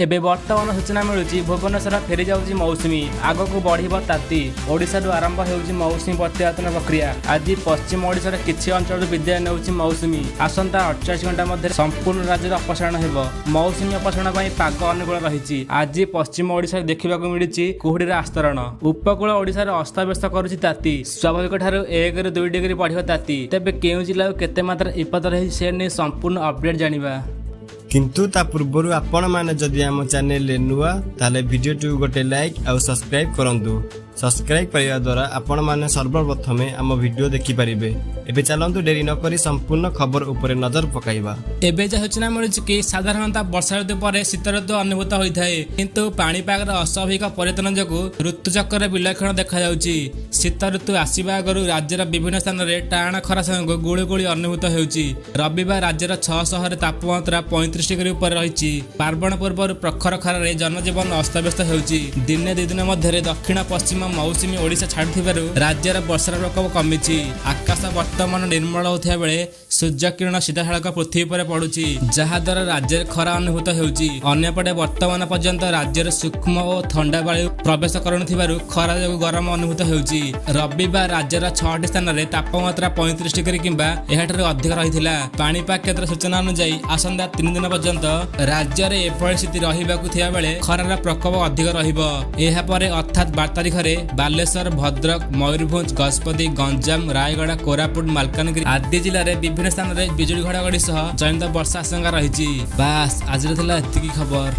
ଏବେ ବର୍ତ୍ତମାନ ସୂଚନା ମିଳୁଛି, ଭୁବନେଶ୍ୱର ଫେରିଯାଉଛି ମୌସୁମୀ। ଆଗକୁ ବଢ଼ିବ ତାତି। ଓଡ଼ିଶାରୁ ଆରମ୍ଭ ହେଉଛି ମୌସୁମୀ ପ୍ରତ୍ୟାବର୍ତ୍ତନ ପ୍ରକ୍ରିୟା। ଆଜି ପଶ୍ଚିମ ଓଡ଼ିଶାର କିଛି ଅଞ୍ଚଳରୁ ବିଦାୟ ନେଉଛି ମୌସୁମୀ। ଆସନ୍ତା 48 ଘଣ୍ଟା ମଧ୍ୟରେ ସମ୍ପୂର୍ଣ୍ଣ ରାଜ୍ୟରେ ଅପସାରଣ ହେବ। ମୌସୁମୀ ଅପସାରଣ ପାଇଁ ପାଗ ଅନୁକୂଳ ରହିଛି। ଆଜି ପଶ୍ଚିମ ଓଡ଼ିଶାରେ ଦେଖିବାକୁ ମିଳିଛି କୁହୁଡ଼ିର ଆସ୍ତରଣ। ଉପକୂଳ ଓଡ଼ିଶାରେ ଅସ୍ତବ୍ୟସ୍ତ କରୁଛି ତାତି। ସ୍ୱାଭାବିକ ଠାରୁ 1ରୁ 2 ଡିଗ୍ରୀ ବଢ଼ିବ ତାତି। ତେବେ କେଉଁ ଜିଲ୍ଲାକୁ କେତେ ମାତ୍ରା ବିପଦ ରହିଛି, ସେ ନେଇ ସମ୍ପୂର୍ଣ୍ଣ ଅପଡେଟ୍ ଜାଣିବା। କିନ୍ତୁ ତା ପୂର୍ବରୁ ଆପଣମାନେ ଯଦି ଆମ ଚ୍ୟାନେଲରେ ନୂଆ, ତାହେଲେ ଭିଡ଼ିଓଟିକୁ ଗୋଟେ ଲାଇକ୍ ଆଉ ସବସ୍କ୍ରାଇବ୍ କରନ୍ତୁ। ସବସ୍କ୍ରାଇବ୍ କରିବା ଦ୍ୱାରା ଆପଣମାନେ ସର୍ବପ୍ରଥମେ ଆମ ଭିଡ଼ିଓ ଦେଖିପାରିବେ। ଏବେ ଚାଲନ୍ତୁ, ଡେରି ନକରି ସମ୍ପୂର୍ଣ୍ଣ ଖବର ଉପରେ ନଜର ପକାଇବା। ଏବେ ଯାହା ସୂଚନା ମିଳୁଛି କି ସାଧାରଣତଃ ବର୍ଷା ଋତୁ ପରେ ଶୀତ ଋତୁ ଅନୁଭୂତ ହୋଇଥାଏ। କିନ୍ତୁ ପାଣିପାଗର ଅସ୍ୱାଭାବିକ ପରିବର୍ତ୍ତନ ଯୋଗୁଁ ଋତୁଚକ୍ରରେ ବିଲକ୍ଷଣ ଦେଖାଯାଉଛି। ଶୀତ ଋତୁ ଆସିବା ଆଗରୁ ରାଜ୍ୟର ବିଭିନ୍ନ ସ୍ଥାନରେ ଟାଣ ଖରା ସାଙ୍ଗକୁ ଗୁଳୁଗୁଳି ଅନୁଭୂତ ହେଉଛି। ରବିବାର ରାଜ୍ୟର ଛଅ ସହରରେ ତାପମାତ୍ରା 35 ଡିଗ୍ରୀ ଉପରେ ରହିଛି। ପାର୍ବଣ ପୂର୍ବରୁ ପ୍ରଖର ଖରାରେ ଜନଜୀବନ ଅସ୍ତବ୍ୟସ୍ତ ହେଉଛି। ଦିନେ 2 ଦିନ ମଧ୍ୟରେ ଦକ୍ଷିଣ ପଶ୍ଚିମ ମୌସୁମୀ ଓଡ଼ିଶା ଛାଡୁଥିବାରୁ ରାଜ୍ୟରେ ବର୍ଷାର ପ୍ରକୋପ କମିଛି। ଆକାଶ ବର୍ତ୍ତମାନ ନିର୍ମଳ ହେଉଥିବା ବେଳେ ସୂର୍ଯ୍ୟକିରଣ ସିଧାସଳଖ ପୃଥିବୀ ଉପରେ ପଡୁଛି, ଯାହାଦ୍ୱାରା ରାଜ୍ୟରେ ଖରା ଅନୁଭୂତ ହେଉଛି। ଅନ୍ୟପଟେ ବର୍ତ୍ତମାନ ପର୍ଯ୍ୟନ୍ତ ରାଜ୍ୟରେ ସୂକ୍ଷ୍ମ ଓ ଥଣ୍ଡା ବାୟୁ ପ୍ରବେଶ କରୁନଥିବାରୁ ଖରା ଯୋଗୁଁ ଗରମ ଅନୁଭୂତ ହେଉଛି। ରବିବାର ରାଜ୍ୟର ଛଅଟି ସ୍ଥାନରେ ତାପମାତ୍ରା 35 ଡିଗ୍ରୀ କିମ୍ବା ଏହାଠାରୁ ଅଧିକ ରହିଥିଲା। ପାଣିପାଗ କେନ୍ଦ୍ର ସୂଚନା ଅନୁଯାୟୀ, ଆସନ୍ତା 3 ଦିନ ପର୍ଯ୍ୟନ୍ତ ରାଜ୍ୟରେ ଏଭଳି ସ୍ଥିତି ରହିବାକୁ ଥିବା ବେଳେ ଖରାର ପ୍ରକୋପ ଅଧିକ ରହିବ। ଏହାପରେ ଅର୍ଥାତ୍ 12 ତାରିଖରେ ବାଲେଶ୍ୱର, ଭଦ୍ରକ, ମୟୂରଭଞ୍ଜ, ଗଜପତି, ଗଞ୍ଜାମ, ରାୟଗଡ଼ା, କୋରାପୁଟ, ମାଲକାନଗିରି ଆଦି ଜିଲ୍ଲାରେ ବିଭିନ୍ନ ସ୍ଥାନରେ ବିଜୁଳି ଘଡ଼ଘଡ଼ି ସହ ଜନିତ ବର୍ଷା ଆଶଙ୍କା ରହିଛି। ବାସ୍, ଆଜିର ଥିଲା ଏତିକି ଖବର।